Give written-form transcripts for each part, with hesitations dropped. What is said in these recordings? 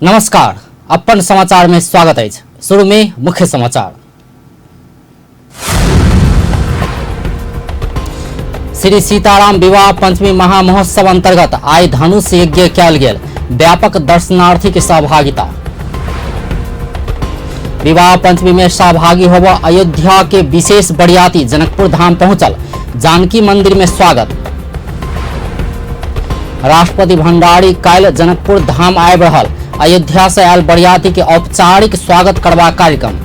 नमस्कार, अपन समाचार में स्वागत अछि। शुरू में मुख्य समाचार। श्री सीताराम विवाह पंचमी महामहोत्सव अंतर्गत आइ धनुष यज्ञ कयल गेल, व्यापक दर्शनार्थी के सहभागिता। विवाह पंचमी में सहभागी होब अयोध्या के विशेष बरियाती जनकपुर धाम पहुंचल, जानकी मंदिर में स्वागत। राष्ट्रपति भंडारी काल्हि जनकपुर धाम आबि रहल, अयोध्या से आयल बरियाती के औपचारिक स्वागत करबाक कार्यक्रम।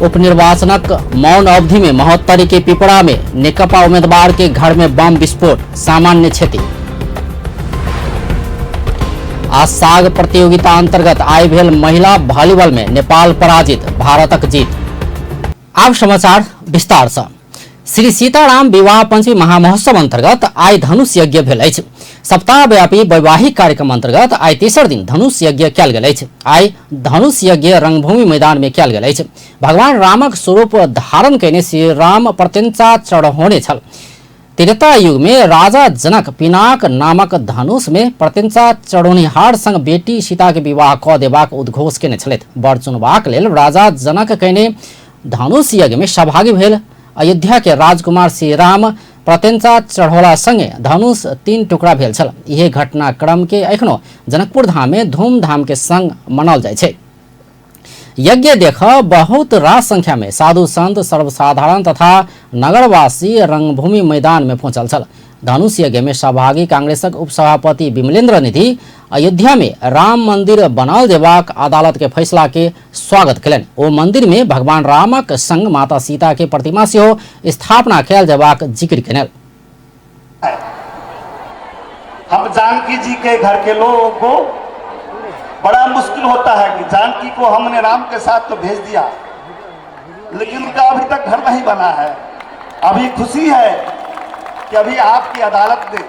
उपनिर्वाचनक मौन अवधि में महोत्तरी के पिपरा में नेकपा उम्मीदवार के घर में बम विस्फोट, सामान्य क्षति। आ साग प्रतियोगिता अंतर्गत आइ भेल महिला वॉलीबॉल में नेपाल पराजित, भारतक जीत। आब समाचार विस्तार से। श्री सीताराम विवाह पंचमी महामहोत्सव अंतर्गत आइ धनुष यज्ञ भेल अछि। सप्ताहव्यापी वैवाहिक कार्यक्रम अंतर्गत आइ तेसर दिन धनुष यज्ञ कयल गेल अछि। आइ धनुष यज्ञ रंगभूमि मैदान में कयल गेल अछि। भगवान रामक स्वरूप धारण कयने श्री राम प्रत्यंचा चढ़ौने छल। त्रेता युग में राजा जनक पिनाक नामक धनुष में प्रत्यंचा चढ़ौनिहार संग बेटी सीता के विवाह कऽ देबाक उद्घोष केने छलथि। वर चुनबाक लेल राजा जनक कयने धनुष यज्ञ में सहभागी भेल अयोध्या के राजकुमार श्री राम प्रत्यंचा चढ़ौला संगे धनुष 3 टुकड़ा भेल छल। इहे घटनाक्रम के एखनो जनकपुर धाम में धूमधाम के संग मनाओल जाइ छै। यज्ञ देख बहुत रास संख्या में साधु संत, सर्वसाधारण तथा नगरवासी रंगभूमि मैदान में पहुंचल छल। धनुष यज्ञ में सहभागी कांग्रेसक उपसभापति विमलेंद्र निधि अयोध्या में राम मंदिर बनाओल जेबाक अदालत के फैसला के स्वागत कयलनि। ओ मंदिर में भगवान रामक संग माता सीता के प्रतिमा सेहो स्थापना कयल जेबाक जिक्र कयलनि। हम जानकी जी के घर के लोगों को बड़ा मुश्किल होता है कि जानकी को हमने राम के साथ तो भेज दिया, लेकिन उनका अभी तक घर नहीं बना है। अभी खुशी है कि अभी आपकी अदालत ने,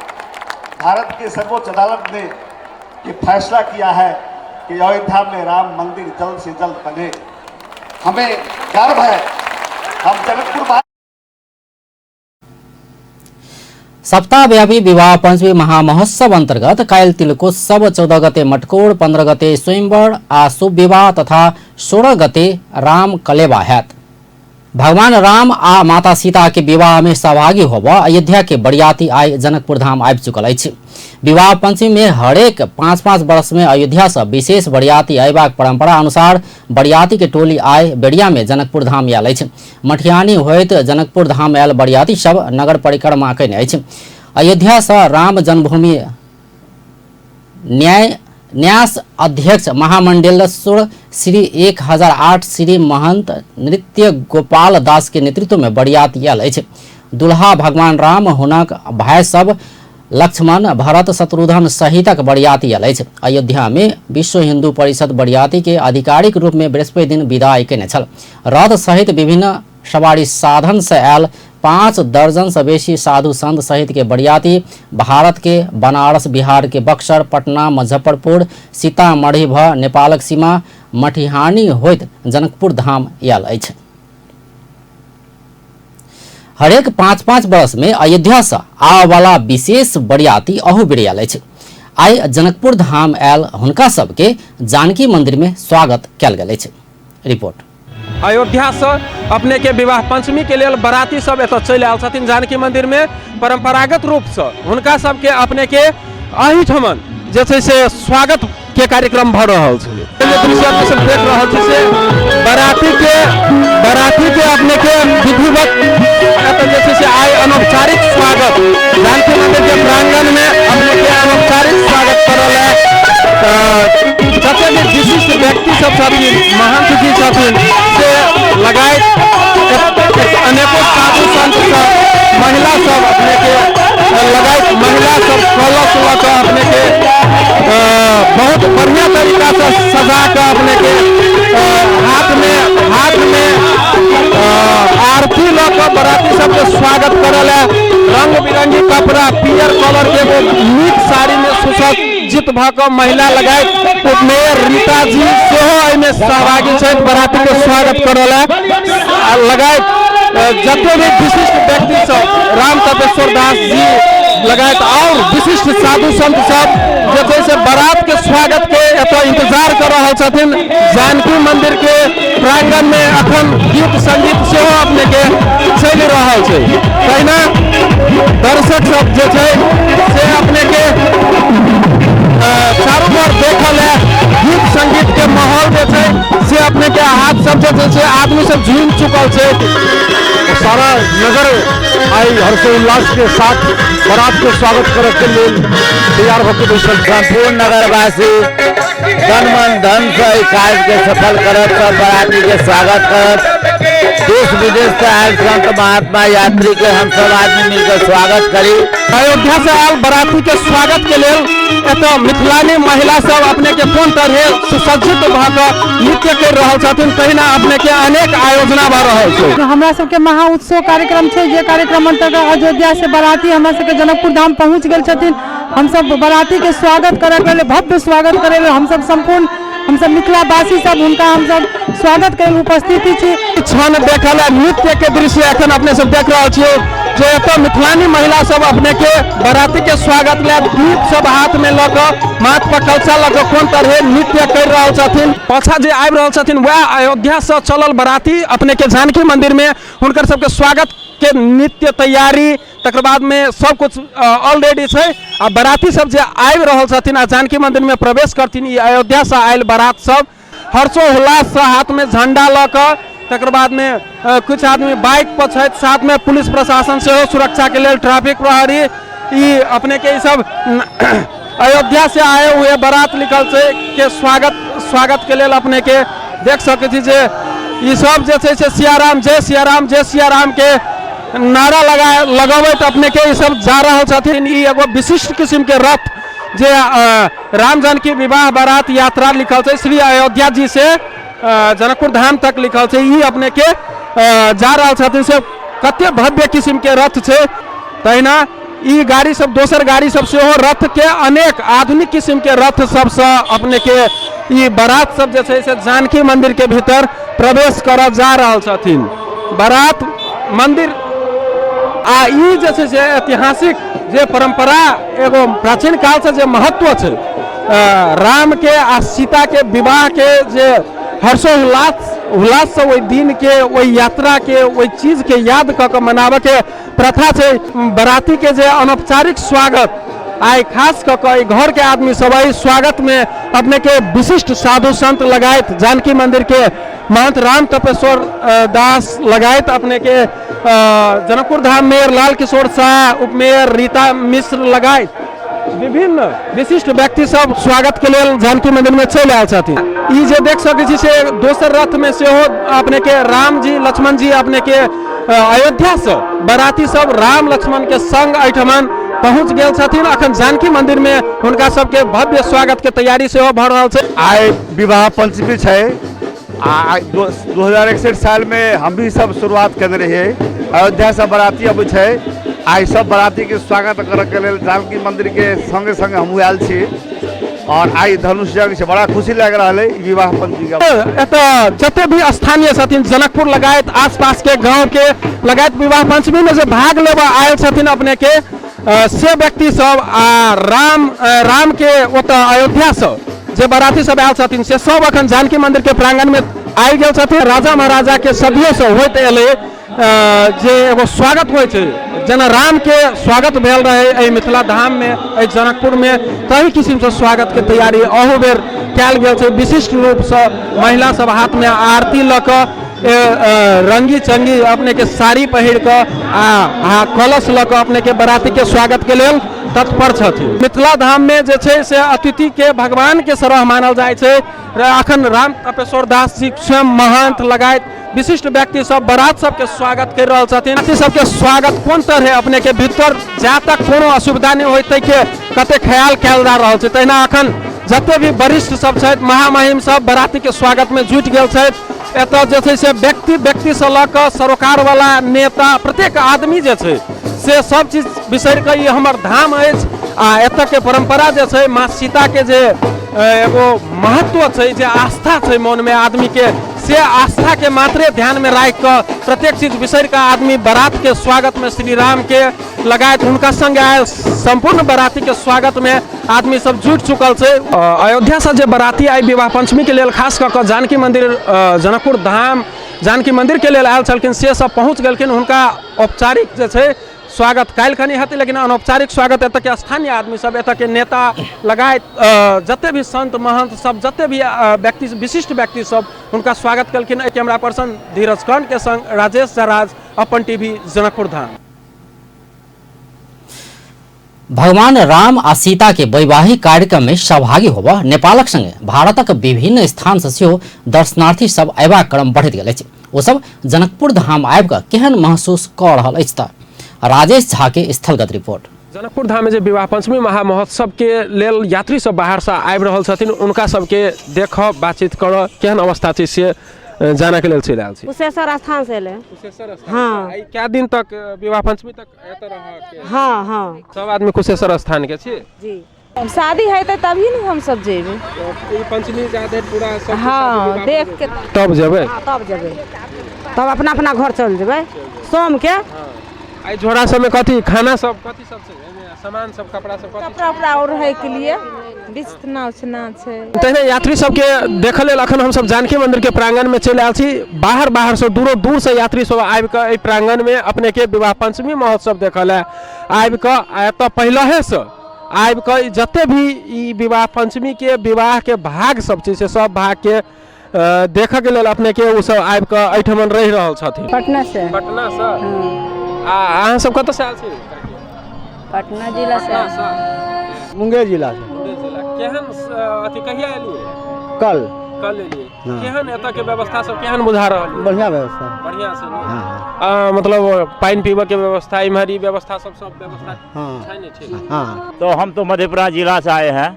भारत के सर्वोच्च अदालत ने ये फैसला किया है कि अयोध्या में राम मंदिर जल्द से जल्द बने। हमें गर्व है, हम जनकपुर। सप्ताहव्यापी विवाह पंचमी महामहोत्सव अंतर्गत काल्हि तिलकोत्सव, 14 गते मटकोर, 15 गते स्वयंवर आ शुभ विवाह तथा 16 गते राम कलेवा हैत। भगवान राम आ माता सीता के विवाह में सहभागी होब अयोध्या के बरियाती आइ जनकपुर धाम आबि चुकल अछि। विवाह पंचमी में हरेक 5-5 वर्ष में अयोध्या से विशेष बरियाती अयबाक परंपरा अनुसार बरियाती के टोली आइ बेरिया में जनकपुर धाम आयल अछि। मठियानी होइत जनकपुर धाम आयल बरियाती सब नगर परिक्रमा कयने अछि। अयोध्या से राम जन्मभूमि न्याय न्यास अध्यक्ष महामंडलेश्वर श्री 1008 श्री महंत नृत्य गोपाल दास के नेतृत्व में बरियात आयल अछि। दुल्हा भगवान राम, हुनक भाई सब लक्ष्मण, भरत, शत्रुघ्न सहितक बरियाती आयल अछि। अयोध्या में विश्व हिंदू परिषद बरियाती के आधिकारिक रूप में बृहस्पति दिन विदाई कयने छल। रथ सहित विभिन्न सवारी साधन से आयल 5 दर्जन से बेसी साधु संत सहित के बरियाती भारत के बनारस, बिहार के बक्सर, पटना, मुजफ्फरपुर, सीतामढ़ी भ नेपालक सीमा मठिहानी होइत जनकपुर धाम आयल अछि। हरेक 5-5 वर्ष में अयोध्या से आबऽवला विशेष बरियाती अहू बेर आयल अछि। आइ जनकपुर धाम आयल हुनका सबके जानकी मंदिर में स्वागत कयल गेल अछि। रिपोर्ट। अयोध्या से अपने के विवाह पंचमी के लेल बराती सब एतऽ चलि आयल छथिन जानकी मंदिर में। परंपरागत रूप से हुनका सबके अपने के एहिठमन जे छै से स्वागत के कार्यक्रम भऽ रहल छै। जे दृश्य अपने सब देख रहल छी से बराती के अपने के विधिवत एतऽ जे छै से आइ अनौपचारिक स्वागत जानकी मंदिर के प्रांगण में अपने के अनौपचारिक स्वागत करल है। तऽ जते भी विशिष्ट व्यक्ति सब छथिन, महंत जी छथिन, से लगायत अनेको साधु संत सब, महिला सब अपने के लगायत महिला सब कलश लऽ कऽ अपने के बहुत बढ़िया तरीका से सजा कऽ अपने के हाथ में आरती लऽ कऽ बराती सबके स्वागत करल है। रंग बिरंगी कपड़ा, पियर कलर के एगो नीक साड़ी में सुसज्जित भऽ कऽ महिला लगायत उपमेयर रीता जी सेहो एहिमे सहभागी छथि, बराती के स्वागत करल है। आ लगायत जते भी विशिष्ट व्यक्ति सब, राम तपेश्वर दास जी, लगायत और विशिष्ट साधु संत सब जे छै से बारात के स्वागत के एतऽ इंतजार कर रहल छथिन। जानकी मंदिर के प्रांगण में अखन गीत संगीत सेहो अपने के चलि रहल छै। तहिना दर्शक सब जे छै से अपने के चारू ओर देखल है गीत संगीत के माहौल जे छै से अपने के हाथ सब जे छै से आदमी सब झूम चुकल छै। सारा नगर आई हर्षोल्लास के साथ बारात के स्वागत करे के लेल तैयार होकर बैठल। संपूर्ण नगरवासी तन मन धन से एहि कार्य के सफल करत, सब बाराती के स्वागत करत। देश विदेश से आयल संत महात्मा यात्री के हम सब आदमी मिलकर स्वागत करी। अयोध्या से आयल बाराती के स्वागत के लेल एतऽ मिथिलानी महिला सब अपने के कोन तरह सुसज्जित भऽ कऽ नृत्य कर रहल छथिन, तहिना अपने के अनेक आयोजना भऽ रहल छै। हमरा सबके महा उत्सव कार्यक्रम छै, जे कार्यक्रम अंतर्गत अयोध्या से बाराती हमरा सबके जनकपुर धाम पहुँच गेल छथिन। हमसब बाराती के स्वागत करे के लेल, भव्य स्वागत करे लेल हमसब संपूर्ण हमसब मिथिलावासी सब हुनका हमसब स्वागत करे उपस्थिति छी। क्षण देखल नृत्य के दृश्य एखन अपने सब देख रहल छियै जे एतऽ मिथिलानी महिला सब अपने के बाराती के स्वागत लेल दीप सब हाथ में लऽ कऽ माथ पर कलशा लऽ कऽ कोन तरह नृत्य कर रहल छथिन। पाछा जे आबि रहल छथिन वएह अयोध्या से चलल बाराती अपने के जानकी मंदिर में हुनकर सबके स्वागत के नृत्य तैयारी तकर बाद में सब कुछ ऑलरेडी छै। आ बाराती सब जे आबि रहल छथिन आ जानकी मंदिर में प्रवेश करथिन, ई अयोध्या से आयल बारात सब हर्षोल्लास से हाथ में झंडा लऽ कऽ तकर बाद में कुछ आदमी बाइक पर छथि, साथ में पुलिस प्रशासन सेहो सुरक्षा के लेल ट्रैफिक प्रहरी ई अपने के ई सब अयोध्या से आए हुए बारात लिखल छै के स्वागत के लेल अपने के देख सकै छी जे ई सब जे छै से सियाराम जय सियाराम जय सियाराम के नारा लगबैत अपने के ई सब जा रहल छथिन। ई एगो विशिष्ट किस्म के रथ जे राम जानकी विवाह बारात यात्रा लिखल छै, श्री अयोध्या जी से जनकपुर धाम तक लिखल छै, ई अपने के जा रहल छथिन से कते भव्य किस्म के रथ छै। तहिना ई गाड़ी सब दोसर गाड़ी सब सेहो रथ के अनेक आधुनिक किस्म के रथ सबसँ अपने के ई बारात सब जे छै से जानकी मंदिर के भीतर प्रवेश करऽ जा रहल छथिन। बारात मंदिर आ ई जे छै से ऐतिहासिक जे परंपरा एगो प्राचीन काल से जे महत्व छै, राम के आ सीता के विवाह के जे हर्षोल्लास उल्लास से ओहि दिन के ओहि यात्रा के ओहि चीज के याद कऽ कऽ मनाबऽ के प्रथा छै। बाराती के जे अनौपचारिक स्वागत आइ खास कऽ कऽ घर के आदमी सब एहि स्वागत में अपने के विशिष्ट साधु संत लगायत जानकी मंदिर के महंत राम तपेश्वर दास लगायत अपने के जनकपुर धाम मेयर लाल किशोर शाह, उपमेयर रीता मिश्र लगायत विभिन्न विशिष्ट व्यक्ति सब स्वागत के लेल जानकी मंदिर में चलि आयल छथिन। ई जे देख सकै छी से दोसर रथ में सेहो अपने के राम जी लक्ष्मण जी अपने के अयोध्या से बाराती सब राम लक्ष्मण के संग एहिठमन पहुंच गेल छथिन। अखन जानकी मंदिर में हुनका सबके भव्य स्वागत के तैयारी सेहो भऽ रहल छै। आइ विवाह पंचमी छै आ 2061 साल में हम भी सब शुरुआत केने रहियै। अयोध्या से बाराती अबै छै, आइ सब बाराती के स्वागत करऽ के लेल जानकी मंदिर के संगे संगे हमहूँ आयल छी और आइ धनुष यज्ञ छै, बड़ा खुशी लागि रहल है विवाह पंचमी के। एतऽ जते भी स्थानीय छथिन जनकपुर लगायत आसपास के गांव के लगायत विवाह पंचमी में जे भाग लेबऽ आयल छथिन अपने के से व्यक्ति सब आ राम के ओतऽ अयोध्या से जे बाराती सब आयल छथिन से सब अखन जानकी मंदिर के प्रांगण में आबि गेल छथिन। राजा महाराजा के सदियों से होइत एलै जे एगो स्वागत होइ छै, जेना राम के स्वागत भेल रहे एहि मिथिला धाम में एहि जनकपुर में, तही किस्म से स्वागत के तैयारी अहू बेर कयल गेल छै। विशिष्ट रूप से महिला सब हाथ में आरती लऽ कऽ रंगी चंगी अपने के साड़ी पहिर कऽ आ कलश लऽ कऽ अपने के बाराती के स्वागत के लेल तत्पर छथिन। मिथिला धाम में जे छै से अतिथि के भगवान के सरह मानल जाइ छै। अखन राम तपेश्वर दास जी स्वयं महंत लगायत विशिष्ट व्यक्ति सब बारात सबके स्वागत कर रहल छथिन। अतिथि सबके स्वागत कोन तरह अपने के भीतर जा तक कोनो असुविधा नहीं होय के कते ख्याल कयल जा रहल छै। तहिना अखन जते भी वरिष्ठ सब छथि महामहिम सब बाराती के स्वागत में जुटि गेल छथि। एतऽ जे छै से व्यक्ति व्यक्ति से लऽ कऽ सरोकार वाला नेता प्रत्येक आदमी जे छै से सब चीज बिसरि कऽ ई हमर धाम अछि आ एतऽ के परंपरा जे छै माँ सीता के जे एगो महत्व छै, जे आस्था छै मन में आदमी के, से आस्था के मात्रे ध्यान में राखि कऽ प्रत्येक चीज बिसरि कऽ आदमी बारात के स्वागत में श्री राम के लगायत हुनका संग आयल संपूर्ण बाराती के स्वागत में आदमी सब जुटि चुकल छै। अयोध्या से जे बाराती आइ विवाह पंचमी के लेल खास कऽ कऽ जानकी मंदिर जनकपुर धाम जानकी मंदिर के लेल आयल छलखिन से सब पहुँच गेलखिन। हुनका औपचारिक जे छै स्वागत काल्हि खनी हेतै, लेकिन अनौपचारिक स्वागत एतऽ के स्थानीय आदमी सब, एतऽ के नेता लगायत जते भी संत महंत सब, जते भी व्यक्ति विशिष्ट व्यक्ति सब हुनका स्वागत केलखिन। एहि कैमरा पर्सन धीरज कर्ण के संग राजेश जराज, अपन टीवी, जनकपुर धाम। भगवान राम आ सीता के वैवाहिक कार्यक्रम में सहभागी होबऽ नेपालक संगे भारतक विभिन्न स्थान से सेहो दर्शनार्थी सब अयबाक क्रम बढ़ैत गेल अछि। ओ सब जनकपुर धाम आबि कऽ केहन महसूस कऽ रहल अछि तऽ राजेश झा के स्थलगत रिपोर्ट। जनकपुर धाम में जे विवाह पंचमी महामहोत्सव के लेल यात्री सब बाहर से आबि रहल छथिन, उनका सबके देखऽ बातचीत करऽ केहन अवस्था छै से जाना के लेल चलि आयल छी। कुशेश्वर स्थान से एलै। कुशेश्वर स्थान। हाँ। आइ कए दिन तक विवाह पंचमी तक एतऽ रहके? हाँ, हाँ। सब आदमी कुशेश्वर स्थान के छी? जी। शादी हेतै तभी ने हम सब जेबै। ई पंचमी जा धरि पूरा सब हाँ, देख के तब जेबै। हाँ, तब जेबै, तब अपना अपना घर चल जेबै सोम के। हाँ। आइ झोरा सबमे कथी खाना सब कथी सब छै? एहिमे सामान सब कपड़ा सब कथी? कपड़ा उपड़ा ओढ़ै के लिए बिछना उछना छै। तहिना यात्री सबके देखऽ लेल अखन हमसब जानकी मंदिर के प्रांगण में चलि आयल छी। बाहर बाहर से दूरो दूर से यात्री सब आबि कऽ एहि प्रांगण में अपने के विवाह पंचमी महोत्सव देखऽ लए आबि कऽ आ एतऽ पहिलहे से आबि कऽ जते भी ई विवाह पंचमी के विवाह के भाग सब छै से सब भाग के देखऽ के लेल अपने के ओ सब आबि कऽ एहिठमन रहि रहल छथिन। पटना से। पटना से। आ अहाँ सब कतऽ से आयल छी? पटना जिला से। मुंगेर जिला से। मुंगेर जिला। केहन अथी कहिया एलियै? कल। कल एलियै। केहन एतऽ के व्यवस्था सब केहन बुझा रहल? बढ़िया व्यवस्था। बढ़िया से ने? हाँ। मतलब पानि पीबऽ के व्यवस्था इम्हर ई व्यवस्था सब सब व्यवस्था हाँ। छै ने ठीक? हाँ। तो हम तो मधेपुरा जिला से आए हैं,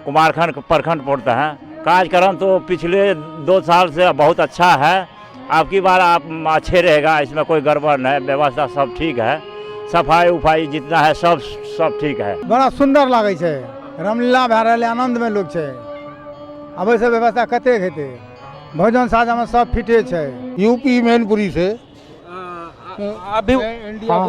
कुमारखंड प्रखंड पड़ता है। कार्यक्रम तो पिछले 2 साल से बहुत अच्छा है, आपकी बार आप अच्छे रहेगा, इसमें कोई गड़बड़ नहीं, व्यवस्था सब ठीक है, सफाई उफाई जितना है सब सब ठीक है। बड़ा सुंदर लागै छै, रामलीला भए रहल है, आनंद में लोग छै। अब ऐसे व्यवस्था कतेक हेतै, भोजन साजन में सब फिटे छै। यूपी मैनपुरी से। अभी हाँ,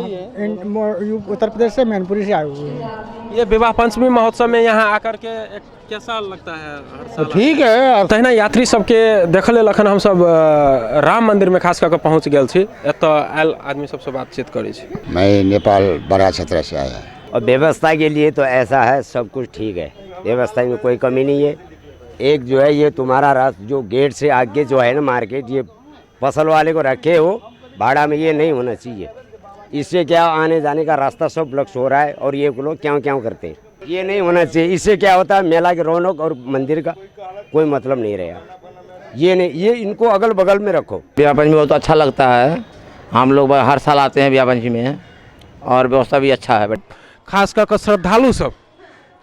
उत्तर प्रदेश से मैनपुरी से आए हुए हैं। ये विवाह पंचमी महोत्सव में यहाँ आकर के एक कैसा लगता है हर साल? ठीक है। तहिना यात्री सबके देखऽ लेल अखन हमसब राम मंदिर में खास कऽ के पहुँच गेल छी। एतऽ आयल आदमी सबसँ बातचीत करै छी। मैं नेपाल बड़ा क्षेत्र से आया। और व्यवस्था के लिए तो ऐसा है, सब कुछ ठीक है, व्यवस्था में कोई कमी नहीं है। एक जो है ये तुम्हारा रास्ता जो गेट से आगे जो है ना मार्केट, ये फसल वाले को रखे हो भाड़ा में, ये नहीं होना चाहिए। इससे क्या आने जाने का रास्ता सब ब्लॉक हो रहा है और ये लोग क्यों क्यों करते हैं, ये नहीं होना चाहिए। इससे क्या होता है, मेला की रौनक और मंदिर का कोई मतलब नहीं रहा। ये नहीं, ये इनको अगल बगल में रखो। विवाह पंचमी बहुत अच्छा लगता है, हम लोग हर साल आते हैं विवाह पंचमी में और व्यवस्था भी अच्छा है। खास कऽ कऽ श्रद्धालु सब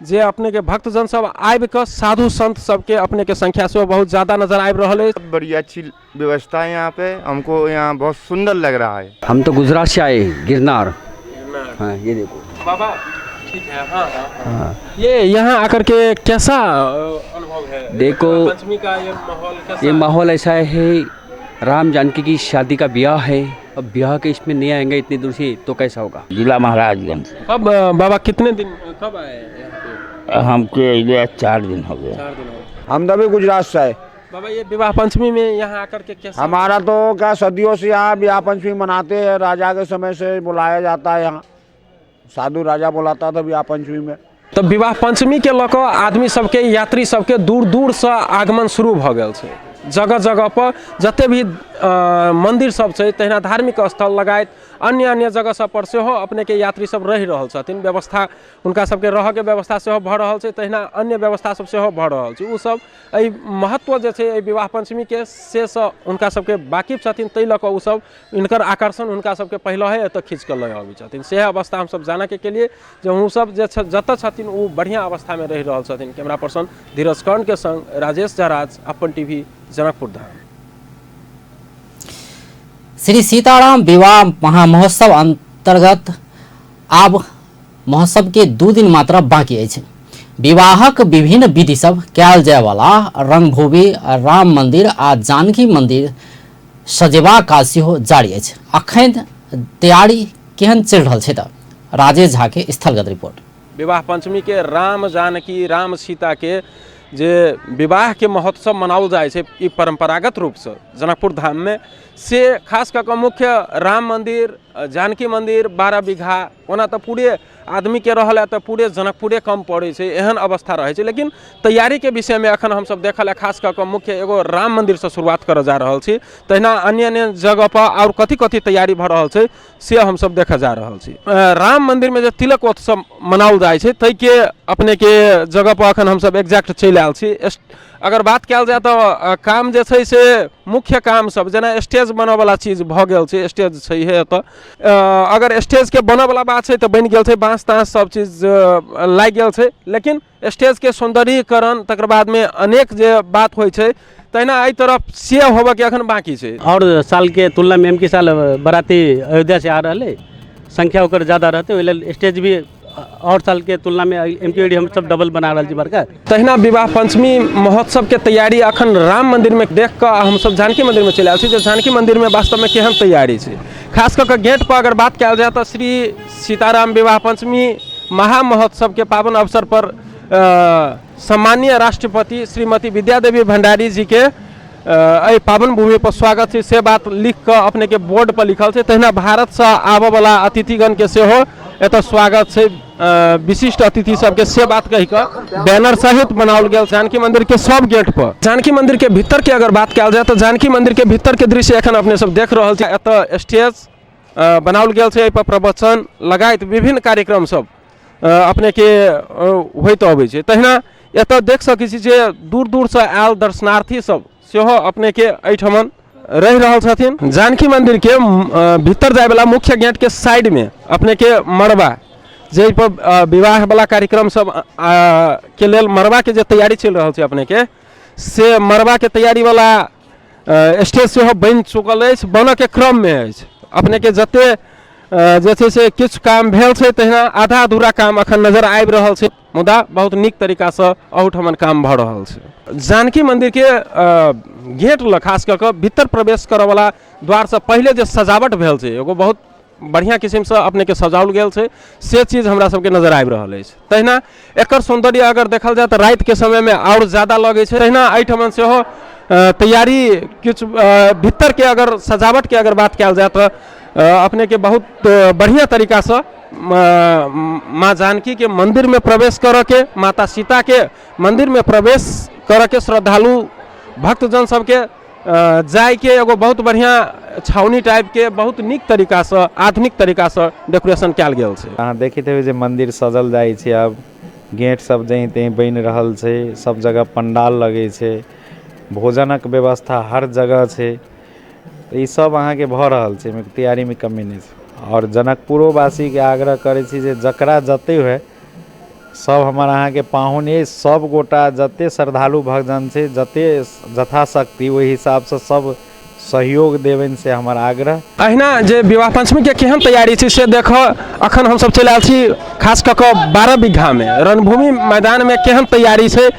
जे अपने के भक्तजन सब आबि कऽ साधु संत सबके अपने के संख्या सेहो बहुत ज्यादा नजर आबि रहल अछि। बड़ी अच्छी व्यवस्था है यहाँ पे, हमको यहाँ बहुत सुंदर लग रहा है। हम तो गुजरात से आए, गिरनार। हाँ, ये देखो बाबा, ठीक है। हाँ, हाँ, हाँ। हाँ। ये यहाँ आकर के कैसा अनुभव है? देखो, पंचमी का ये माहौल कैसा ये है? माहौल ऐसा है, राम जानकी की शादी का ब्याह है, अब ब्याह के इसमें नहीं आएंगे इतनी दूर से तो कैसा होगा। जिला महाराजगंज। कब बाबा कितने दिन कब आए यहाँ पे? हमको ये 4 दिन हो गए। 4 दिन हो गए। हम तो अभी गुजरात से आए। बाबा ये विवाह पंचमी में यहाँ आकर के कैसा? हमारा तो क्या सदियों से यहाँ विवाह पंचमी मनाते हैं, राजा के समय से बुलाया जाता है, यहाँ साधु राजा बुलाता था विवाह पंचमी में। तो विवाह पंचमी के लऽ कऽ आदमी सबके यात्री सबके दूर दूर से आगमन शुरू भऽ गेल छै। जगह जगह पर जते भी मंदिर सब छै, तहिना धार्मिक स्थल लगायत अन्य अन्य जगह सब पर सेहो अपने के यात्री सब रहि रहल छथिन। व्यवस्था हुनका सबके रहऽके व्यवस्था सेहो भऽ रहल छै, तहिना अन्य व्यवस्था सब सेहो भऽ रहल छै। ओ सब एहि महत्व जे छै एहि विवाह पंचमी के से सँ हुनका सबके वाकिफ छथिन, ताहि लऽ कऽ ओ सब हिनकर आकर्षण हुनका सबके पहिलहे एतऽ खींच कऽ लऽ अबै छथिन। सएह अवस्था हमसब जानऽके केलिए जे ओ सब जे जतऽ छथिन ओ बढ़िआँ अवस्थामे रहि रहल छथिन। कैमरा पर्सन धीरज कर्ण के संग राजेश झराज, अपन टीवी, जनकपुर धाम। श्री सीताराम विवाह महामहोत्सव अंतर्गत आब महोत्सव के 2 दिन मात्र बाकी अछि। विवाहक विभिन्न विधि सब कयल जायवला रंगभूमि राम मंदिर आ जानकी मंदिर सजेबाक काज सेहो जारी अछि। अखन तैयारी केहन चलि रहल छै तऽ राजेश झा के स्थलगत रिपोर्ट। विवाह पंचमी के राम जानकी राम सीता के जे विवाह के महोत्सव मनाओल जाइ छै ई परंपरागत रूपसँ जनकपुर धाम में, से खास कऽ कऽ मुख्य राम मंदिर जानकी मंदिर 12 बीघा, ओना तऽ पूरे आदमीके रहल तऽ पूरे जनकपुरे कम पड़ै छै, एहन अवस्था रहै छै। लेकिन तैयारीके विषयमे एखन हमसब देखऽ लए खास कऽ कऽ मुख्य एगो राम मन्दिरसँ शुरुआत करऽ जा रहल छी, तहिना अन्य अन्य जगहपर आओर कथी कथी तैयारी भऽ रहल छै से हमसब देखऽ जा रहल छी। राम मन्दिरमे जे तिलक उत्सव मनाओल जाइ छै ताहिके अपनेके जगहपर एखन हमसब एक्जैक्ट चलि आयल छी। अगर बात कयल जाय तऽ काम जे छै से मुख्य काम सब जेना स्टेज बनऽवला चीज भऽ गेल छै, स्टेज छैहे एतऽ। अगर स्टेजके बनऽवला बात छै तऽ बनि गेल छै, बाँस ताँस सब चीज लागि गेल छै, लेकिन स्टेजके सौन्दर्यीकरण तकर बादमे अनेक जे बात होइ छै तहिना एहि तरफ से होबऽके एखन बाँकी छै। आओर सालके तुलनामे एमकी साल बराती अयोध्या से आ रहल है, संख्या ओकर ज़्यादा रहतै, ओहि लेल स्टेज भी और साल के तुलना में एमकी हम सब डबल बना रहल छी बड़का। तहिना विवाह पंचमी महोत्सव के तैयारी अखन राम मंदिर में देख कऽ हमसब जानकी मंदिर में चलि आयल छी जे जानकी मंदिर में वास्तव में केहन तैयारी छै। खास कऽ कऽ गेट पर अगर बात कयल जाय तऽ श्री सीताराम विवाह पंचमी महामहोत्सव के पावन अवसर पर सम्माननीय राष्ट्रपति श्रीमती विद्या देवी भंडारी जी के एहि पावन भूमि पर स्वागत छै से बात लिख कऽ अपने के बोर्ड पर लिखल छै। तहिना भारतसँ आबऽवला अतिथिगण के सेहो एतऽ स्वागत छै, विशिष्ट अतिथि सबके से बात कहि कऽ बैनर सहित बनाओल गेल जानकी मंदिर के सब गेट पर। जानकी मंदिर के भीतर के अगर बात कयल जाय तऽ जानकी मंदिर के भीतर के दृश्य एखन अपने सब देख रहल छी। एतऽ स्टेज बनाओल गेल छै, एहि पर प्रवचन लगाइत विभिन्न कार्यक्रम सब अपनेके होइत अबै छै। तहिना एतऽ देख सकै छी जे दूर दूरसँ आयल दर्शनार्थी सब सेहो अपनेके एहिठमन रहि रहल छथिन। जानकी मन्दिरके भीतर जायवला मुख्य गेटके साइडमे अपनेके मड़बा, जाहिपर विवाहवला कार्यक्रम सब के लेल मड़बाके जे तैयारी चलि रहल छै अपनेके, से मड़बाके तैयारीवला स्टेज सेहो बनि चुकल अछि, बनऽके क्रममे अछि। अपनेके जते जे छै से किछु काम भेल छै, तहिना आधा अधूरा काम अखन नजर आबि रहल छै, मुदा बहुत नीक तरीकासँ अहूठमन काम भऽ रहल छै। जानकी मन्दिरके गेट लग खास कऽ कऽ भीतर प्रवेश करऽवला द्वारसँ पहिले जे सजावट भेल छै एगो बहुत बढ़िआँ किसिमसँ अपनेके सजाओल गेल छै, से चीज हमरा सबके नजर आबि रहल अछि। तहिना एकर सौन्दर्य अगर देखल जाय तऽ रातिके समयमे आओर ज्यादा लगै छै। तहिना एहिठमन सेहो तैयारी किछु भीतरके अगर सजावटके अगर बात कयल जाय तऽ अपनेके बहुत बढ़िआँ तरीकासँ माँ जानकीके मन्दिरमे प्रवेश करऽके, माता सीताके मन्दिरमे प्रवेश करऽके श्रद्धालु भक्तजन सबके जाइके एगो बहुत बढ़िआँ छावनी टाइपके बहुत नीक तरीकासँ आधुनिक तरीकासँ डेकोरेशन कयल गेल छै। अहाँ देखैत हेबै जे मन्दिर सजल जाइ छै, आब गेट सब जहीँ तहीँ बनि रहल छै, सब जगह पंडाल लगै छै, भोजनक व्यवस्था हर जगह छै, तऽ ई सब अहाँके भऽ रहल छै, एहिमे तैयारीमे कमी नहि छै। आओर जनकपुरोवासीके आग्रह करै छी जे जकरा जते हुए सब हमर अहाँके पाहुन अइ, सब गोटा जते श्रद्धालु भक्तजन छै जते यथाशक्ति ओहि हिसाबसँ सब सहयोग देबनि से हमर आग्रह। अहिना जे विवाह पंचमीके केहन तैयारी छै से देखऽ अखन हमसब चलि आयल छी खास कऽ कऽ 12 बीघामे रणभूमि मैदानमे केहन तैयारी छै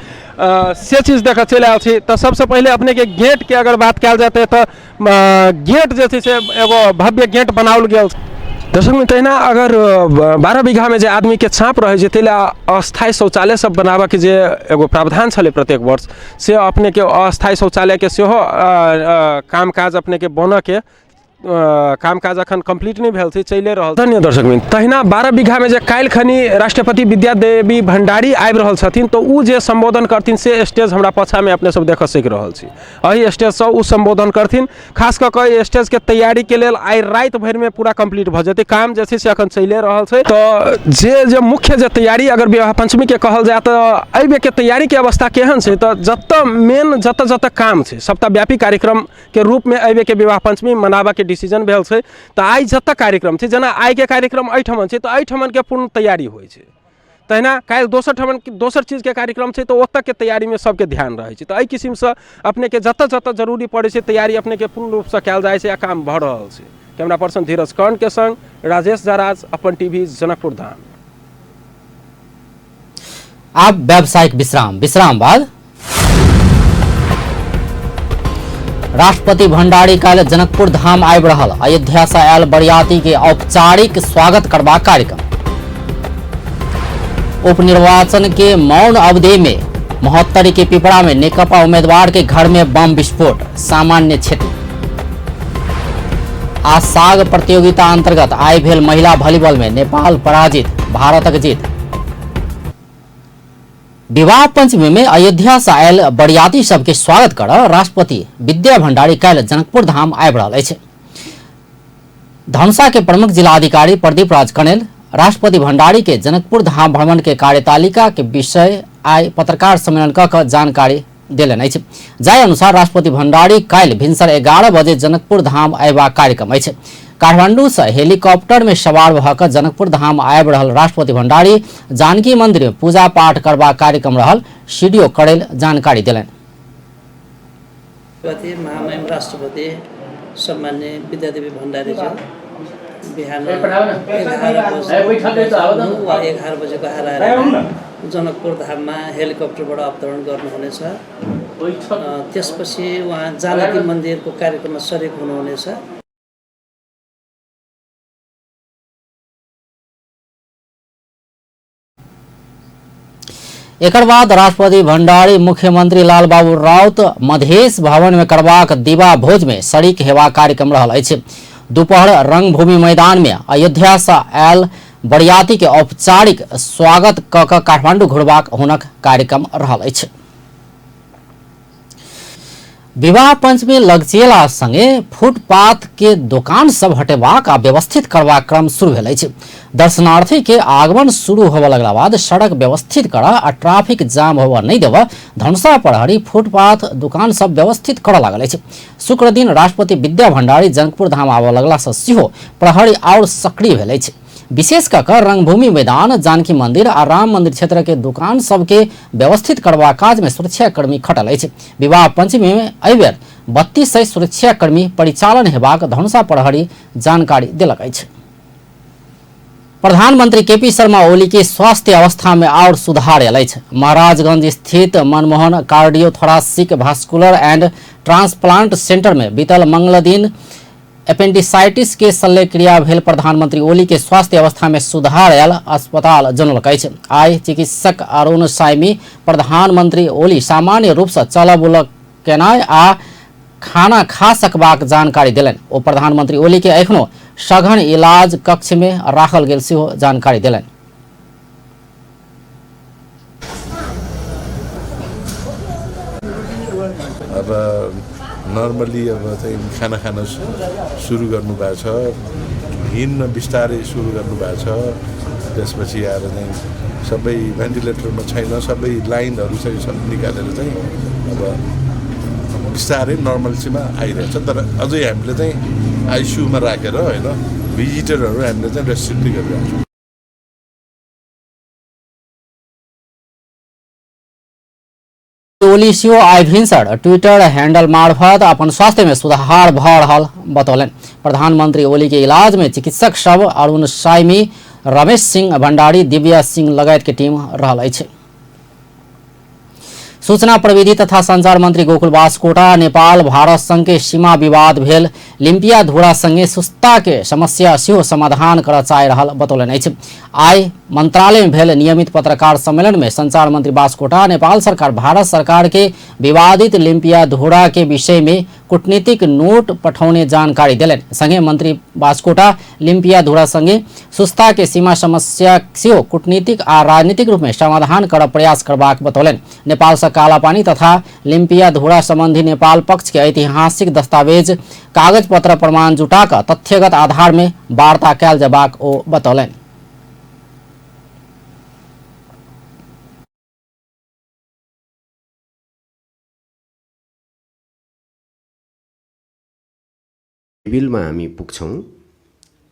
से चीज देखऽ चलि आयल छी। तऽ सबसँ पहिले अपनेके गेटके अगर बात कयल जाय तऽ एतऽ गेट जे छै से एगो भव्य गेट बनाओल गेल। दर्शक मित्र, तहिना अगर 12 बीघामे जे आदमीके चाँप रहै छै ताहि लए अस्थायी शौचालय सब बनाबऽके जे एगो प्रावधान छलै प्रत्येक वर्ष, से अपनेके अस्थायी शौचालयके सेहो काम काज अपनेके बनऽके काम काज अखन कम्प्लीट नहि भेल छै, चलिए रहल। धन्य दर्शक मित्र, तहिना 12 बीघामे जे काल्हि खनी राष्ट्रपति विद्या देवी भण्डारी आबि रहल छथिन तऽ ओ जे सम्बोधन करथिन से स्टेज हमरा पाछाँमे अपने सब देखऽ सकि रहल छी। एहि स्टेजसँ ओ सम्बोधन करथिन। खास कऽ कऽ एहि स्टेजके तैयारीके लेल आइ राति भरिमे पूरा कम्प्लीट भऽ जेतै काम, जे छै से अखन चलिए रहल छै। तऽ जे जे मुख्य जे तैयारी अगर विवाह पंचमीके कहल जाय तऽ एहि बेरके तैयारीके अवस्था केहन छै तऽ जतऽ मेन जतऽ जतऽ काम छै सप्ताहव्यापी कार्यक्रमके रूपमे एहि बेरके विवाह पंचमी मनाबऽके डिसीजन भेल छै। तऽ आइ जतऽ कार्यक्रम छै, जेना आइके कार्यक्रम एहिठमन छै तऽ एहिठमनके पूर्ण तैयारी होइ छै, तहिना काल्हि दोसर ठमन दोसर चीजके कार्यक्रम छै तऽ ओतऽके तैयारीमे सबके ध्यान रहै छै। तऽ एहि किसिमसँ अपनेके जतऽ जतऽ जरूरी पड़ै छै तैयारी अपनेके पूर्ण रूपसँ कयल जाइ छै आ काम भऽ रहल छै। कैमरा पर्सन धीरज कर्णके संग राजेश जराज, अपन टीवी, जनकपुर धाम। आब व्यावसायिक विश्राम। विश्राम बाद राष्ट्रपति भण्डारी काल्हि जनकपुर धाम आबि रहल अयोध्या से आयल बरियाती के औपचारिक स्वागत करबाक कार्यक्रम। उपनिर्वाचन के मौन अवधि में महोत्तरी के पिपरा में नेकपा उम्मीदवार के घर में बम विस्फोट, सामान्य क्षति। आ साग प्रतियोगिता अंतर्गत आइ भेल महिला वॉलीबॉल में नेपाल पराजित, भारतक जीत। विवाह पंचमी में अयोध्या से आयल बरियाती सबके स्वागत कर राष्ट्रपति विद्या भंडारी काल्हि जनकपुर धाम आबि रहल अछि। धनुषा के प्रमुख जिलाधिकारी प्रदीप राज कणेल राष्ट्रपति भंडारी के जनकपुर धाम भ्रमण के कार्यतालिका के विषय आइ पत्रकार सम्मेलन क जानकारी देलनि अछि। जाहि अनुसार राष्ट्रपति भंडारी काल्हि भिनसर 11 बजे जनकपुर धाम अयबाक कार्यक्रम अछि। काठमांडू से हेलीकॉप्टर में सवार भऽ कऽ जनकपुर धाम आबि रहल राष्ट्रपति भंडारी जानकी मंदिर में पूजा पाठ करबाक कार्यक्रम रहल सीडीओ करेल जानकारी देलनि। महामहिम राष्ट्रपति सम्मान्य विद्यादेवी भण्डारीज्यू बिहान 11 वा 11 बजेको हाराहारीमा जनकपुर धाममा हेलिकप्टरबाट अवतरण गर्नुहुनेछ। त्यसपछि उहाँ जानकी मन्दिरको कार्यक्रममा सरिक हुनुहुनेछ। एकर बाद राष्ट्रपति भंडारी मुख्यमंत्री लालबाबू राउत मधेश भवन में करबाक दिवा भोज में शरीक हेबाक कार्यक्रम रहल अछि। दोपहर रंगभूमि मैदान में अयोध्या से आयल बरियाती के औपचारिक स्वागत क क काठमांडू घुरबाक हुनक कार्यक्रम रहल अछि। विवाह पंचमी लगचिएला संगे फुटपाथ के दोकान सब हटेबाक आ व्यवस्थित करबाक क्रम शुरू भेल अछि। दर्शनार्थी के आगमन शुरू होबय लगला बाद सड़क व्यवस्थित कर आ ट्रैफिक जाम होबय नहि देबय धनुषा प्रहरी फुटपाथ दुकान सब व्यवस्थित करय लागल अछि। शुक्र दिन राष्ट्रपति विद्या भंडारी जनकपुर धाम आबय लगला से सेहो प्रहरी आओर सक्रिय भेल अछि। विशेष कऽ कऽ रंगभूमि मैदान, जानकी मंदिर आ राम मंदिर क्षेत्र के दुकान सबके व्यवस्थित करबाक काज में सुरक्षाकर्मी खटल अछि। विवाह पंचमी में एहि बेर 3200 सुरक्षाकर्मी परिचालन हेबाक धनुषा प्रहरी जानकारी देलक अछि। प्रधानमंत्री केपी शर्मा ओली के स्वास्थ्य अवस्था में और सुधार आयल अछि। महाराजगंज स्थित Manmohan cardiothoracic vascular and transplant centre में बीतल मंगल दिन एपेंडिसाइटिस के शल्यक्रिया भेल प्रधानमंत्री ओली के स्वास्थ्य अवस्था में सुधार आयल अस्पताल जनौलक अछि। आइ चिकित्सक अरुण साइमी प्रधानमंत्री ओली सामान्य रूप से चलऽ बुलऽ केनाइ आ खाना खा सकबाक जानकारी देलनि। ओ प्रधानमंत्री ओली के एखनो सघन इलाज कक्ष में राखल गेल सेहो जानकारी देलनि। अब नर्मली अब चाहिँ खाना खान सुरु गर्नुभएको छ, हिँड्न बिस्तारै सुरु गर्नुभएको छ। त्यसपछि आएर चाहिँ सबै भेन्टिलेटरमा छैन, सबै लाइनहरू चाहिँ सब निकालेर चाहिँ अब बिस्तारै नर्मल्सीमा आइरहेछ। तर अझै हामीले चाहिँ आइसियुमा राखेर होइन भिजिटरहरू हामीले चाहिँ रेस्ट्रिक्ट गरिरहेको छौँ। ओली सेहो आइ भिनसर ट्विटर हैंडल मार्फत अपन स्वास्थ्य में सुधार भऽ रहल बतौलनि। प्रधानमंत्री ओली के इलाज में चिकित्सक सब अरुण साइमी, रमेश सिंह भंडारी, दिव्या सिंह लगायत के टीम रहल अछि। सूचना प्रविधि तथा संचार मंत्री गोकुल बास्कोटा नेपाल भारत संग के सीमा विवाद भेल लिम्पिया धुरा संगे सुस्ता के समस्या सेहो समाधान करऽ चाहि रहल बतौलनि अछि। आइ मंत्रालय में भेल नियमित पत्रकार सम्मेलन में संचार मंत्री बास्कोटा नेपाल सरकार भारत सरकार के विवादित लिम्पिया धुरा के विषय में कूटनीतिक नोट पठौने जानकारी देलनि। संगे मंत्री बास्कोटा लिम्पिया धुरा संगे सुस्ता के सीमा समस्या सेहो कूटनीतिक आ राजनीतिक रूप में समाधान करऽ प्रयास करबाक बतौलनि। नेपाल से कालापानी तथा लिम्पिया धुरा संबंधी नेपाल पक्ष के ऐतिहासिक दस्तावेज कागज पत्र प्रमाण जुटा कऽ तथ्यगत आधार में वार्ता कयल जेबाक ओ बतौलनि। टेबिलमा हामी पुग्छौँ,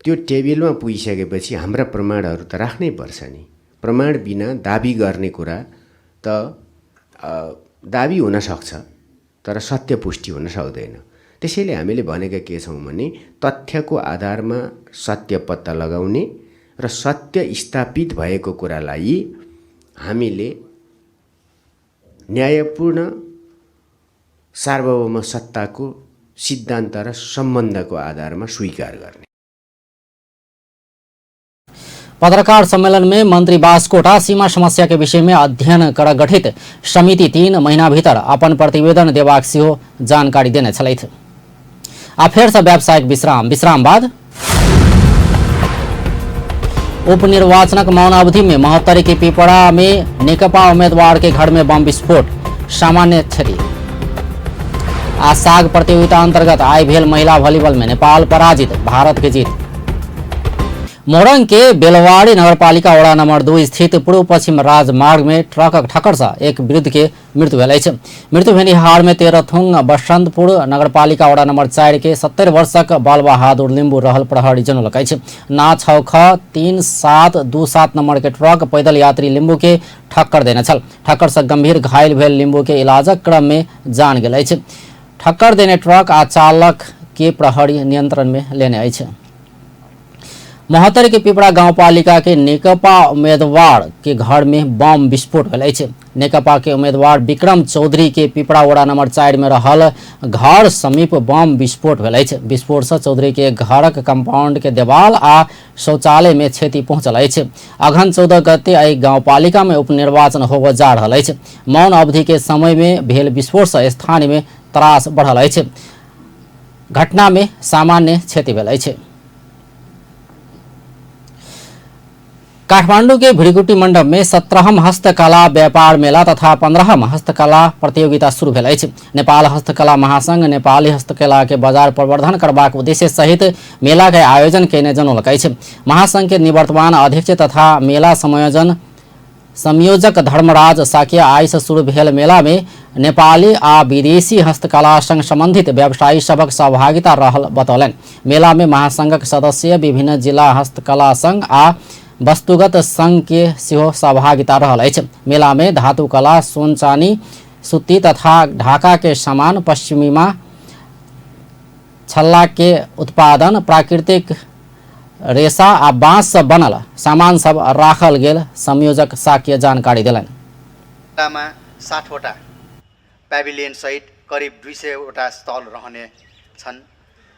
त्यो टेबिलमा पुगिसकेपछि हाम्रा प्रमाणहरू त राख्नै पर्छ नि। प्रमाण बिना दाबी गर्ने कुरा त दाबी हुनसक्छ तर सत्य पुष्टि हुन सक्दैन। त्यसैले हामीले भनेका के छौँ भने तथ्यको आधारमा सत्य पत्ता लगाउने र सत्य स्थापित भएको कुरालाई हामीले न्यायपूर्ण सार्वभौम सत्ताको सिद्धान्त र सम्बन्धको आधारमा स्वीकार गर्ने। पत्रकार सम्मेलन में मंत्री बास्कोटा सीमा समस्या के विषय में अध्ययन कर गठित समिति 3 महीना भीतर अपन प्रतिवेदन देबाक सेहो जानकारी देने छलथि। आ फेर से व्यावसायिक विश्राम। विश्राम बाद उपनिर्वाचनक मौन अवधि में महोत्तरी के पिपरा में नेकपा उम्मीदवार के घर में बम विस्फोट, सामान्य क्षति। आ साग प्रतियोगिता अंतर्गत आई भेल महिला वॉलीबॉल में नेपाल पराजित, भारत के जीत। मोरंग के बेलवाड़ी नगरपालिका वडा नंबर 2 स्थित पूर्व पश्चिम राजमार्ग में ट्रकक ठक्कर से एक वृद्ध के मृत्यु भेल अछि। मृत्यु भेनिहार में तेरथुंग बसंतपुर नगरपालिका वडा नंबर 4 के 70 वर्षक बाल बहादुर लिम्बू रहल प्रहरी जनौलक अछि। ना 6 ख 3 7 2 7 नंबर के ट्रक पैदल यात्री लिम्बू के ठक्कर देने छल। ठक्कर से गंभीर घायल भेल लिम्बू के इलाजक क्रम में जान गेल अछि। ठक्कर देने ट्रक आ चालक के प्रहरी नियंत्रण में लेने अछि। महोत्तरी के पिपरा गांवपालिका के नेकपा उम्मीदवार के घर में बम विस्फोट भेल अछि। नेकपा के उम्मीदवार विक्रम चौधरी के पिपरा वडा नंबर 4 में रहल घर समीप बम विस्फोट भेल अछि। विस्फोट से चौधरी के घरक कंपाउंड के देवाल आ शौचालय में क्षति पहुंचल अछि। अघन 14 गते एहि गांवपालिका में उपनिर्वाचन होबय जा रहल अछि। मौन अवधि के समय में भेल विस्फोट से स्थानीय में त्रास बढ़ल अछि। घटना में सामान्य क्षति भेल अछि। काठमांडू के भृगुटी मंडप में 17म हस्तकला व्यापार मेला तथा 15म हस्तकला प्रतियोगिता शुरू भेल अछि। नेपाल हस्तकला महासंघ नेपाली हस्तकला के बाजार प्रवर्धन करबाक उद्देश्य सहित मेला के आयोजन केने जनौलक अछि। महासंघ के निवर्तमान अध्यक्ष तथा मेला संयोजक धर्मराज साकिया आइ से शुरू भेल मेला में नेपाली आ विदेशी हस्तकला संग संबंधित व्यवसायी सभक सहभागिता रहल बतौलनि। मेला में महासंघक सदस्य विभिन्न जिला हस्तकला संघ आ वस्तुगत संघ के सेहो सहभागिता रहल अछि। मेला में धातुकला, सोन चानी, सूती तथा ढाका के सामान, पश्चिमा छल्ला के उत्पादन, प्राकृतिक रेशा आ बांस से बनल सामान सब राखल गेल संयोजक साक्य जानकारी देलनि। मेलामा 60 वटा प्याभिलियन सहित करिब 200 वटा स्टल रहने छन्।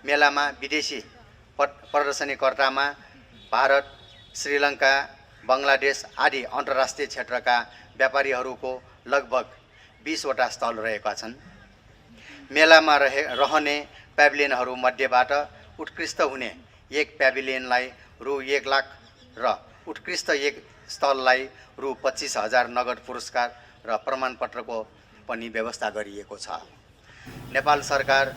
मेलामा विदेशी प्रदर्शनीकर्तामा भारत, श्रीलङ्का, बङ्गलादेश आदि अन्तर्राष्ट्रिय क्षेत्रका व्यापारीहरूको लगभग 20 वटा स्थल रहेका छन्। मेलामा रहने प्याभिलियनहरू मध्येबाट उत्कृष्ट हुने एक प्याभिलियनलाई रु 1 लाख र उत्कृष्ट एक स्थललाई रु 25,000 नगद पुरस्कार र प्रमाणपत्रको पनि व्यवस्था गरिएको छ। नेपाल सरकार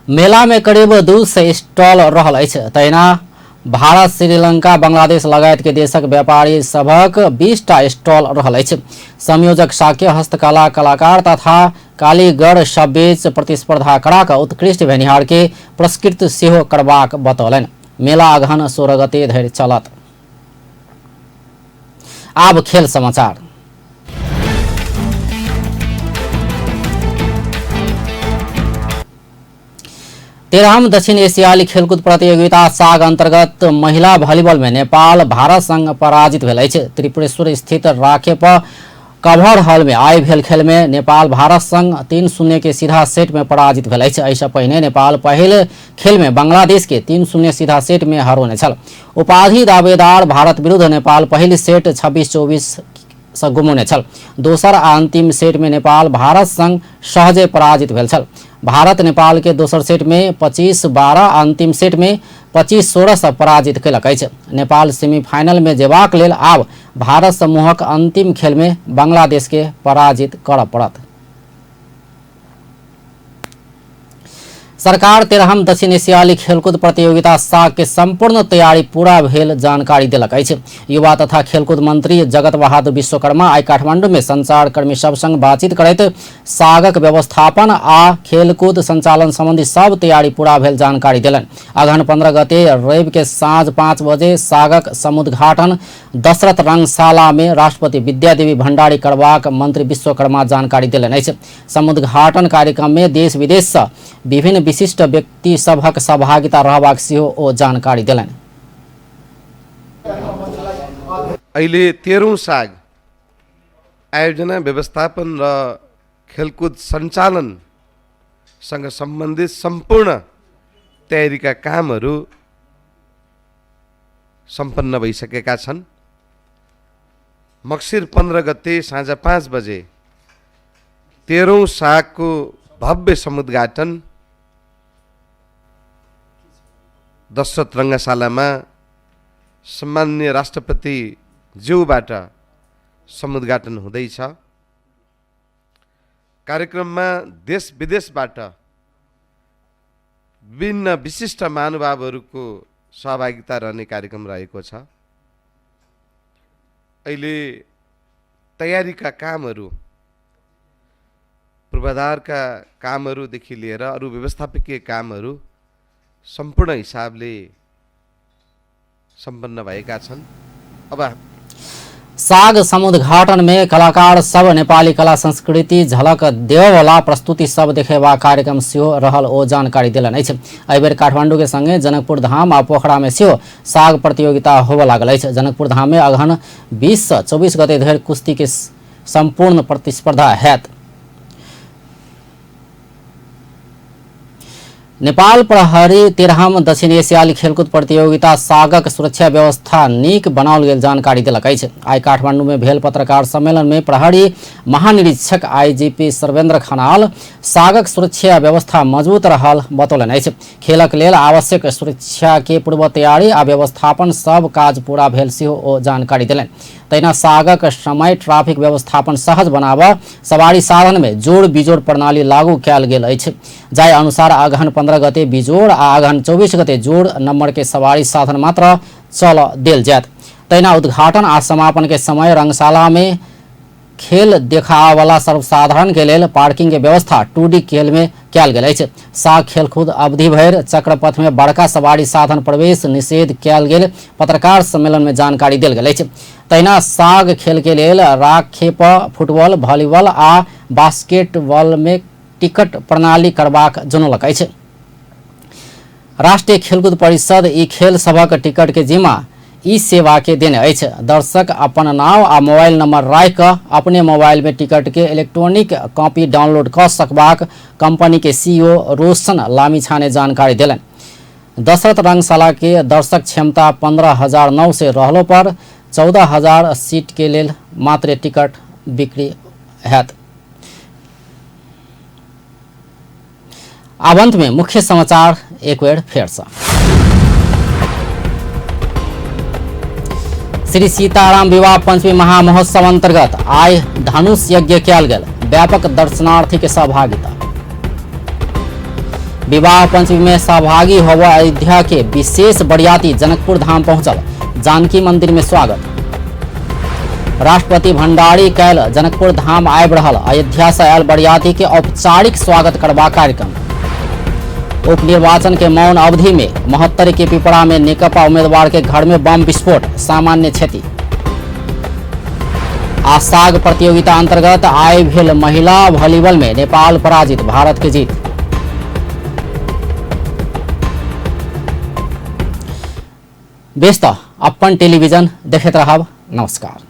मेला में करीब 200 स्टल रहल अछि। तहिना भारत, श्रीलंका, बांग्लादेश लगायत के देशक व्यापारी सभक 20 टा स्टॉल रहल अछि। संयोजक साक्य हस्तकला कलाकार तथा कालीगढ़ सब बीच प्रतिस्पर्धा करा कऽ उत्कृष्ट भेनिहार के पुरस्कृत सेहो करबाक बतौलनि। मेला अगहन 16 गते धरि चलत। आब खेल समाचार। तेरहम दक्षिण एशियाली खेलकूद प्रतियोगिता साग अंतर्गत महिला वॉलीबॉल में नेपाल भारत संग पराजित भेल अछि। त्रिपुरेश्वर स्थित राखेप कवर हॉल में आई भेल खेल में नेपाल भारत संग 3-0 के सीधा सेट में पराजित भेल अछि। एहिसँ पहिने नेपाल पहिल खेल में बांग्लादेश के 3-0 सीधा सेट में हरौने छल। उपाधि दावेदार भारत विरुद्ध नेपाल पहिल सेट 26-24 से गुमौने छल। दोसर आ अंतिम सेट में नेपाल भारत संग सहजे पराजित भेल छल। भारत नेपाल के दोसर सेट में 25-12 अंतिम सेट में 25-16 से पराजित कयलक अछि। नेपाल सेमीफाइनल में जेबाक लेल आब भारत समूहक अंतिम खेल में बांग्लादेश के पराजित करय पड़त। सरकार 13म दक्षिण एशियाली खेलकूद प्रतियोगिता साग के संपूर्ण तैयारी पूरा भेल जानकारी देलक अछि। युवा तथा खेलकूद मंत्री जगत बहादुर विश्वकर्मा आइ काठमांडू में संचारकर्मी सब संग बातचीत करैत सागक व्यवस्थापन आ खेलकूद संचालन संबंधी सब तैयारी पूरा भेल जानकारी देलनि। अगहन 15 गते रवि के साँझ 5 बजे सागक समुद्घाटन दशरथ रंगशाला में राष्ट्रपति विद्यादेवी भंडारी करबाक मंत्री विश्वकर्मा जानकारी देलनि अछि। समुद्घाटन कार्यक्रम में देश विदेश से विभिन्न विशिष्ट व्यक्ति सभक सहभागिता रहबाक सेहो ओ जानकारी देलनि। अहिले 13औं साग आयोजना व्यवस्थापन र खेलकुद सञ्चालनसँग सम्बन्धित सम्पूर्ण तयारीका कामहरू सम्पन्न भइसकेका छन्। मक्सिर 15 गते साँझ 5 बजे 13औं सागको भव्य समुद्घाटन दशरथ रङ्गशालामा सम्माननीय राष्ट्रपति ज्यूबाट समुद्घाटन हुँदैछ। कार्यक्रममा देश विदेशबाट विभिन्न विशिष्ट महानुभावहरूको सहभागिता रहने कार्यक्रम रहेको छ। अहिले तयारीका कामहरू, पूर्वाधारका कामहरूदेखि लिएर अरू व्यवस्थापकीय कामहरू सम्पूर्ण हिसाबले सम्पन्न भएका छन्। अब साग समुद्घाटन में कलाकार सब नेपाली कला संस्कृति झलक देववाला प्रस्तुति सब देखेबा कार्यक्रम सेहो रहल ओ जानकारी देलनि अछि। एहिबेर काठमांडू के संगे जनकपुर धाम आ पोखरा में सेहो साग प्रतियोगिता होबय लागल अछि। जनकपुर धाम में अगहन 20 से 24 गते धरि कुश्ती के संपूर्ण प्रतिस्पर्धा हैत। नेपाल प्रहरी 13म दक्षिण एशियाली खेलकूद प्रतियोगिता सागक सुरक्षा व्यवस्था नीक बनाओल गेल जानकारी देलक अछि। आइ काठमांडू में भेल पत्रकार सम्मेलन में प्रहरी महानिरीक्षक आईजीपी सर्वेन्द्र खनाल सागक सुरक्षा व्यवस्था मजबूत रहल बतौलनि अछि। खेलक लेल आवश्यक सुरक्षा के पूर्व तैयारी आ व्यवस्थापन सब काज पूरा भेल सेहो ओ जानकारी देलनि। तहिना सागक समय ट्रैफिक व्यवस्थापन सहज बनाबऽ सवारी साधन में जोड़ बिजोड़ प्रणाली लागू कयल गेल अछि। जाहि अनुसार अगहन 15 गते बिजोड़ आ अगहन 24 गते जोड़ नंबर के सवारी साधन मात्र चल देल जायत। तहिना उद्घाटन आ समापन के समय रंगशाला में खेल देखावला सर्वसाधारण के लेल पार्किंग के व्यवस्था 2D खेल में कयल गेल अछि। साग खेलकूद अवधि भरि चक्रपथ में बड़का सवारी साधन प्रवेश निषेध कयल गेल पत्रकार सम्मेलन में जानकारी देल गेल अछि। तहिना साग खेल के लेल राखेप, फुटबॉल, वॉलीबॉल आ बास्केटबॉल में टिकट प्रणाली करबाक जनौलक अछि। राष्ट्रीय खेलकूद परिषद ई खेल सभक टिकट के जिम्मा ई सेवा के देने अछि। दर्शक अपन नाम आ मोबाइल नंबर राखि कऽ अपने मोबाइल में टिकट के इलेक्ट्रॉनिक कॉपी डाउनलोड कऽ सकबाक कंपनी के सीईओ रोशन लामिछाने जानकारी देलनि। दशरथ रंगशाला के दर्शक क्षमता 15,900 रहलो पर 14,000 सीट के लेल मात्र टिकट बिक्री हैत। आब अंत में मुख्य समाचार एक बेर फेर से। श्री सीताराम विवाह पंचमी महामहोत्सव अंतर्गत आइ धनुष यज्ञ कयल गेल, व्यापक दर्शनार्थी के सहभागिता। विवाह पंचमी में सहभागी होबय अयोध्या के विशेष बरियाती जनकपुर धाम पहुंचल, जानकी मंदिर में स्वागत। राष्ट्रपति भंडारी कैल जनकपुर धाम आबि रहल अयोध्या से आयल बरियाती के औपचारिक स्वागत करबाक कार्यक्रम। उपनिर्वाचन के मौन अवधि में महोत्तरी के पिपरा में नेकपा उम्मीदवार के घर में बम विस्फोट, सामान्य क्षति। आ साग प्रतियोगिता अंतर्गत आइ भेल महिला वॉलीबॉल में नेपाल पराजित, भारत के जीत। बेस त अपन टेलीविजन देखैत रहब। नमस्कार।